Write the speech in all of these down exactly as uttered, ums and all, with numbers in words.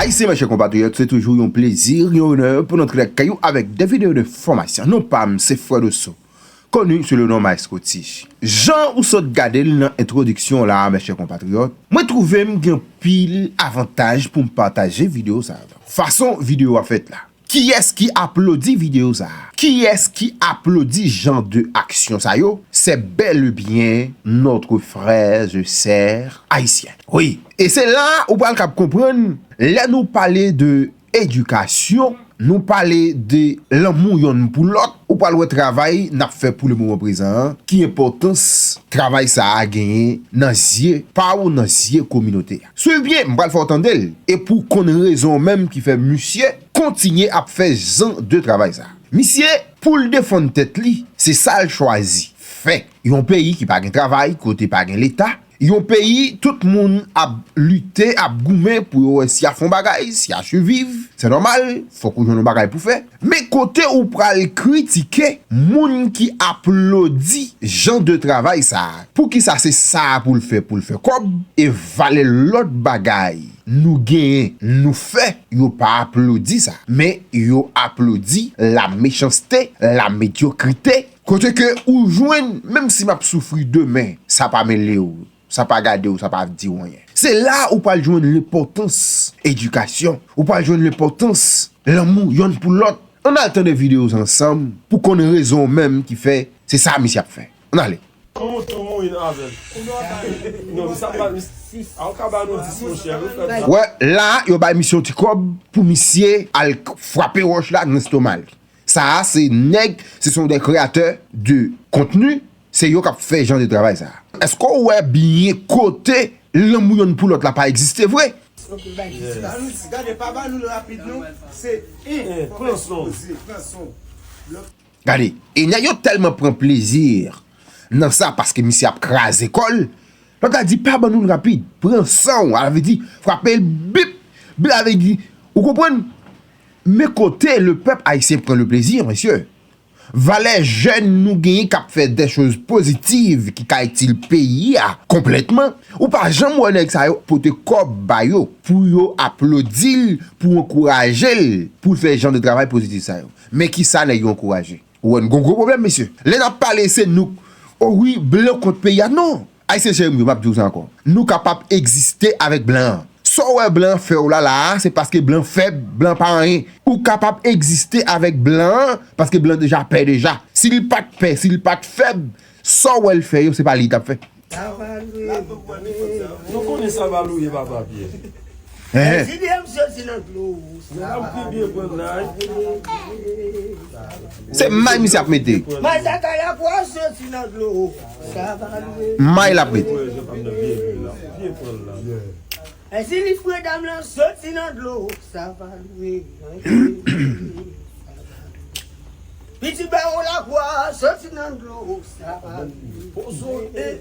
Ayisyen, mèchè konpatriyòt, se toujou yon plezi, yon onè pou n antre lakay ou avèk de videyo de fòmasyon. Non pa m, se Frè Doso, koni sou le non Maestro Tich. Jan ou sot gade l nan entwodiksyon la, mèchè konpatriyòt, mwen twouve m gen anpil avantaj pou m pataje videyo sa a. Fason videyo a fèt la. Kiyès ki aplodi videyo sa a? Kiyès ki aplodi jan de aksyon sa yo? C'est bel et bien notre frère et sœur haïtien. Wi, e se la ou pral kab konprann, lè nou pale de edikasyon, nou pale de lanmou yonn pou lòt, ou pral wè travay n ap fè pou le moman prezan an, ki enpòtans travay sa a genyen nan zye pa w, nan zye kominote a. Swiv byen, m pral fè w tande l, e pou w konn rezon menm ki fè misye kontinye ap fè jan de travay sa. Misye, pou l defann tèt li, se sa l chwazi fè. Yon peyi ki pa gen travay, kote pa gen Leta, yon peyi tout moun ap lite, ap goumen pou yo wè si y a fè yon bagay, si y a siviv, se nòmal, fòk ou jwenn yon bagay pou fè. Men kote ou pral kritike moun ki aplodi jan de travay sa a. Poukisa se sa a pou l fè, pou l fè kòb, e valè lòt bagay nou genyen, nou fè, yo pa aplodi sa, men yo aplodi la mechanste, la medyokrite, kote ke ou jwenn, menm si m ap soufri demen, sa pa mele w, sa pa gade w, sa pa di w anyen. Se la ou pral jwenn lenpòtans edikasyon, ou pral jwenn lenpòtans lanmou yonn pou lòt. Ann al tande videyo sa ansanm pou konn rezon menm ki fè se sa misye ap fè. Ann ale. Kòman w tou mouyin avè l? Non, sa pa, a w ka ba nou dis monchè, wi, frè. Wè, la, yo bay misye yon ti kòb pou misye al k-, frape wòch la nan estoma l. Sa a, se nèg, se sont des créateurs de contenu, se yo k ap fè jan de travay sa a. Èske w wè byen kote lanmou yonn pou lòt la pa egziste vre? Ba nou di, gade, pa ba nou l rapid, non. Se en, pran son. Pran son. Gade, e nèg yo tèlman pran plezi nan sa paske misye ap kraze kò l. Lòt la di, pa ban nou l rapid, pran san w, sa vle di, frape l, bip, bip, sa vle di, ou konprann? Men kote le pèp ayisyen pran le plezi, mesye. Valè jèn nou genyen k ap fè de choz pozitiv ki ka itil peyi a konplètman, ou pa janm wè nèg sa yo pote kòb ba yo pou yo aplodi l, pou ankouraje l, pou l fè jan de travay pozitif sa yo. Men kisa nèg yo ankouraje? Ou wè n gon gwo pwoblèm, mesye. Lè n ap pale, se nou k, o wi, blan kont peyi a. Non! Ayisyen cheri m yo, m ap di w sa ankò. Nou kapab egziste avèk blan an. Sa w wè blan an fè w la, la a, se paske blan fèb, blan pa anyen. Ou kapab egziste avèk blan an, paske blan deja pè deja. Si l pa t pè, si l pa t fèb, sa w wè l fè yo, se pa li t ap fè. Nou konnen sa va louye papa Pyè. Enhen. Di m soti nan dlo. Se may misye ap mete. May sa ka la kwa soti nan dlo. May l ap mete. E si li fre dam lan soti nan dlo, sa va lwe. Piti bawo lakwa soti nan dlo, sa va lwe. Pozo e.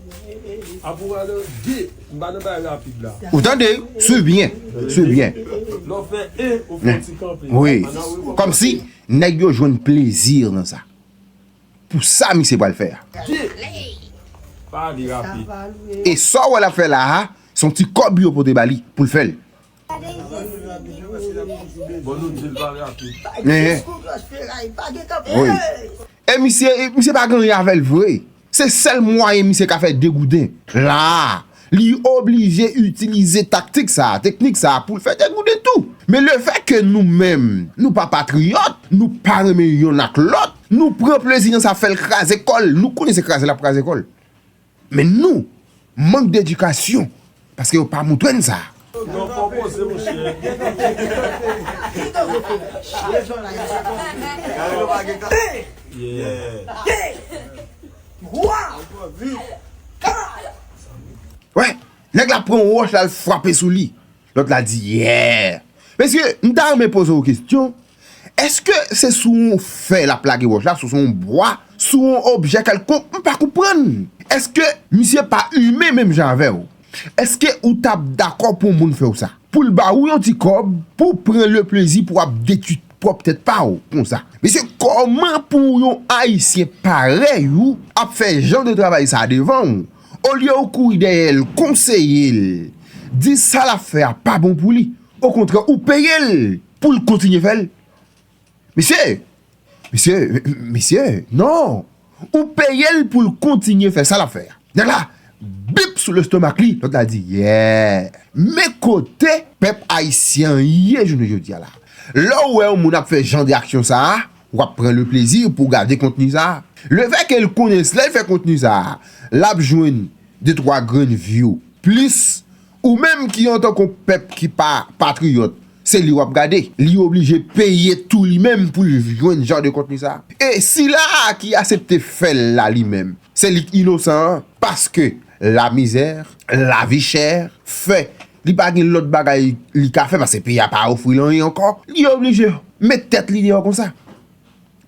Apou gade de, m pa nan bay rapid la. Ou tande? Swiv byen. Swiv byen. Lè w fè e, ou fè yon ti kanpe. Wi. Kòmsi nèg yo jwenn plezi nan sa. Pou sa misye pral fè a. Di. Pa ale rapid. E sa w wè l ap fè la a, se yon ti kòb yo pote ba li pou l fè l. Bon, nou di l pa rapid. Enhen. Wi. E misye, e misye pa gen anyen avè l vre. Se sèl mwayen misye ka fè degouden. La a, li oblije itilize taktik sa a, teknik sa a pou l fè degouden tou. Men lefètke nou menm, nou pa patriyòt, nou pa renmen yonn ak lòt, nou pran plezi nan sa, fè l kraze kò l, nou konnen se kraze l ap kraze kò l. Men nou, mank dedikasyon, paske yo pa montre n sa. Non, pa poze, monchè. Wè, nèg la pran yon wòch la, l frape sou li. Lòt la di, yeah. Mesye, m ta renmen poze w kesyon. Èske se sou yon fè l ap lage wòch la, sou, sou yon bwa, sou yon objè kèlkonk? M pa konprann. Èske misye pa imen menm jan avè w? Èske ou t ap dakò pou yon moun fè w sa? Pou l ba ou yon ti kòb, pou w pran le plezi pou w ap detwi pwòp tèt pa w konsa. Mesye, kòman pou yon Ayisyen parèy ou ap fè jan de travay sa devan w? Olye ou kouri dèyè l, konseye l, di sa l ap fè a pa bon pou li. Okontrè, ou peye l pou l kontinye fè l. Mesye, mesye, mesye, non. Ou peye l pou l kontinye fè sa l ap fè a. Nèg la bip sou lestomak li, lòt la di, yeah. Men kote pèp ayisyen an ye jounen jodi a la. Lè w wè yon moun ap fè jan de aksyon sa a, w ap pran le plezi pou w gade kontni sa a. Lefètke l konnen si lè l fè kontni sa a, l ap jwenn de twa grenn view plis, ou menm ki antanke yon pèp ki pa patriyòt, se li w ap gade. Li oblije peye tou li menm pou l jwenn jan de kontni sa a. E sila a ki aksepte fè l la li menm, se li k inosan an, paske lamizè, lavi chè, fè li pa gen lòt bagay li ka fè, paske peyi a pa ofri l anyen ankò. Li oblije met tèt li deyò konsa.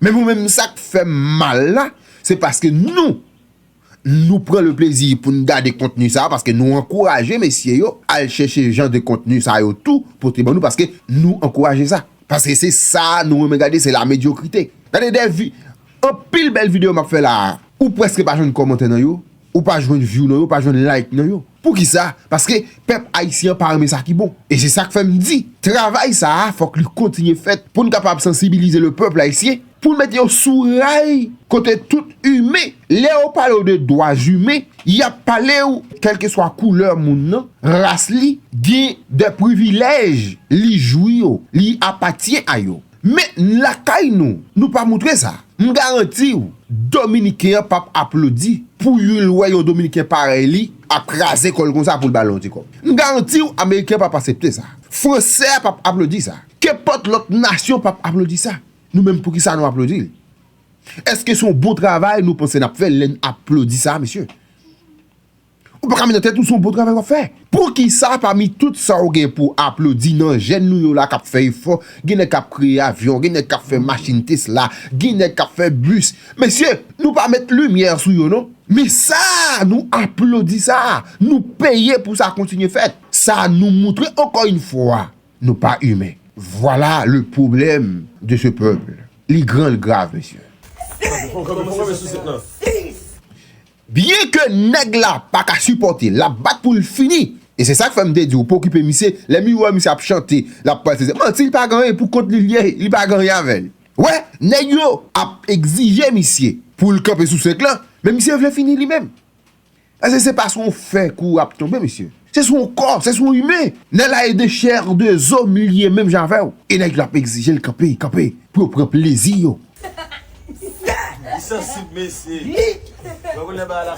Men pou menm sa k fè m mal la, se paske nou, nou pran le plezi pou n gade kontni sa a, paske nou ankouraje mesye yo al chèche jan de kontni sa yo tou pote ban nou, paske nou ankouraje sa. Paske se sa nou renmen gade, se la medyokrite. Gade de vi-, anpil bèl videyo m ap fè la a, ou prèske pa jwenn kòmantè nan yo, ou pa jwenn view nan yo, ou pa jwenn like nan yo. Poukisa? Paske pèp ayisyen an pa renmen sa ki bon. E se sa k fè m di, travay sa a, fòk li kontinye fèt pou n kapab sansibilize le pèp ayisyen, pou n mete yo sou ray kote tout imen, lè yo pale w de dwa imen, y ap pale w kèlkeswa koulè moun nan, ras li, gen de privilèj li jwi yo, li apatyen a yo. Men lakay nou, nou pa moutre sa. M garanti w, Dominiken an p ap aplodi pou l wè yon Dominiken parèy li ap kraze kò l konsa pou l ba l yon ti kòb. M garanti w, Ameriken an p ap aksepte sa. Fransè a p ap aplodi sa. Kenpòt lòt nasyon p ap aplodi sa. Nou menm, poukisa nou aplodi l? Èske se yon bon travay nou panse n ap fè lè n aplodi sa, mesye? Ou pa ka met nan tèt ou se yon bon travay w ap fè. Poukisa pami tout sa w gen pou aplodi nan jèn nou yo la k ap fè efò, gen nèg k ap kreye avyon, gen nèg k ap fè machin Tesla, gen nèg k ap fè bis? Mesye, nou pa met limyè sou yo non. Men sa, nou aplodi sa, nou peye pou sa kontinye fèt. Sa nou moutre ankò yon fwa, nou pa imen. Voilà le problème de ce peuple. Li gran, li grav, mesye. Byenke nèg la pa ka sipòte, l ap bat pou l fini. E se sa k fè m te di w, pa okipe misye, lè m wè misye ap chante, l ap pral sezi. Manti, li pa gen anyen, pou kont li l ye, li pa gen anyen avè l. Wè, nèg yo ap egzije misye pou l kanpe sou senk lan, men misye vle fini li menm. Paske se pa sou yon fè kou w ap tonbe, mesye. Se sou yon kò, se sou yon imen. Nèg la e de chè, de zo, m li ye menm jan avè w. E nèg la ap egzije l kanpe, kanpe, pou yo pran plezi yo. Li sansib, mesye. Mwen konnen bagay la.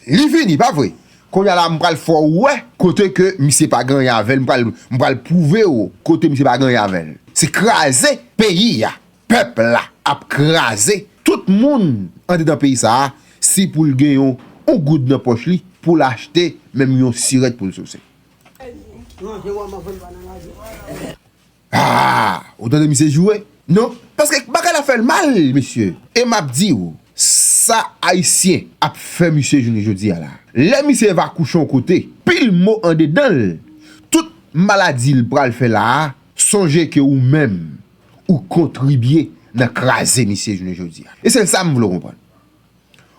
Li fini, pa vre? Kounye a la, m pral fè w wè kote ke misye pa gen anyen avè l. M pral, m pral pwouve w kote misye pa gen anyen avè l. Se kraze peyi a. Pèp la ap kraze tout moun andedan peyi sa a, si pou l gen yon, yon goud nan pòch li, pou l achte menm yon sirèt pou l souse. Ah, ou tande misye joure? Non, paske bagay la fè l mal, mesye. E m ap di w, sa Ayisyen ap fè misye jounen jodi a la. Lè misye va kouche yon kote, pil mo andedan l, tout maladi l pral fè la a, sonje ke ou menm, ou kontribye nan kraze misye jounen jodi a. E se sa m vle w konprann.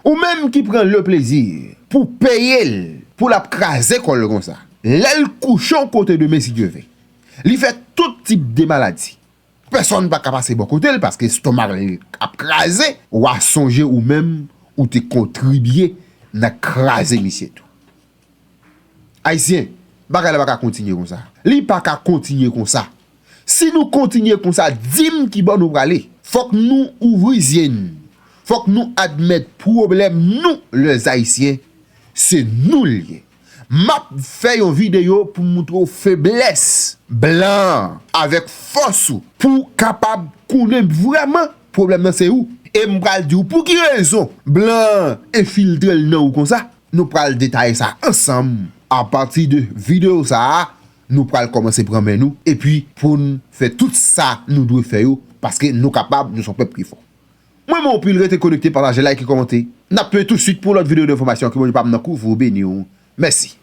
Ou menm ki pran le plezi pou peye l, pou l ap kraze kò l konsa. Lè l kouche yon kote demen, si Dye ve, li fè tout tip de maladi. Pèsonn pa ka pase bò kote l paske estomak li ap kraze. W a sonje ou menm, ou te kontribye nan kraze misye tou. Ayisyen, bagay la pa ka kontinye konsa. Li pa ka kontinye konsa. Si nou kontinye konsa, di m kibò nou prale. Fòk nou ouvri zye n. Fòk nou admèt pwoblèm nou, lèzayisyen, se nou l ye. M ap fè yon videyo pou m moutre w feblès blan an avèk fòs ou pou w kapab konnen vrèman pwoblèm nan se ou. E m pral di w pou ki rezon blan an enfiltre l nan ou konsa. Nou pral detaye sa ansanm. Apati de videyo sa a, nou pral kòmanse pran men nou, epi pou n fè tout sa nou dwe fè yo, paske nou kapab, nou se yon pèp ki fò. Mwen, mwen anpil, rete konekte, pataje, like, kòmante. N ap tounen tousuit pou lòt videyo de enfòmasyon. Ke Bondye pa m nan kouvri w, beni w. Mèsi.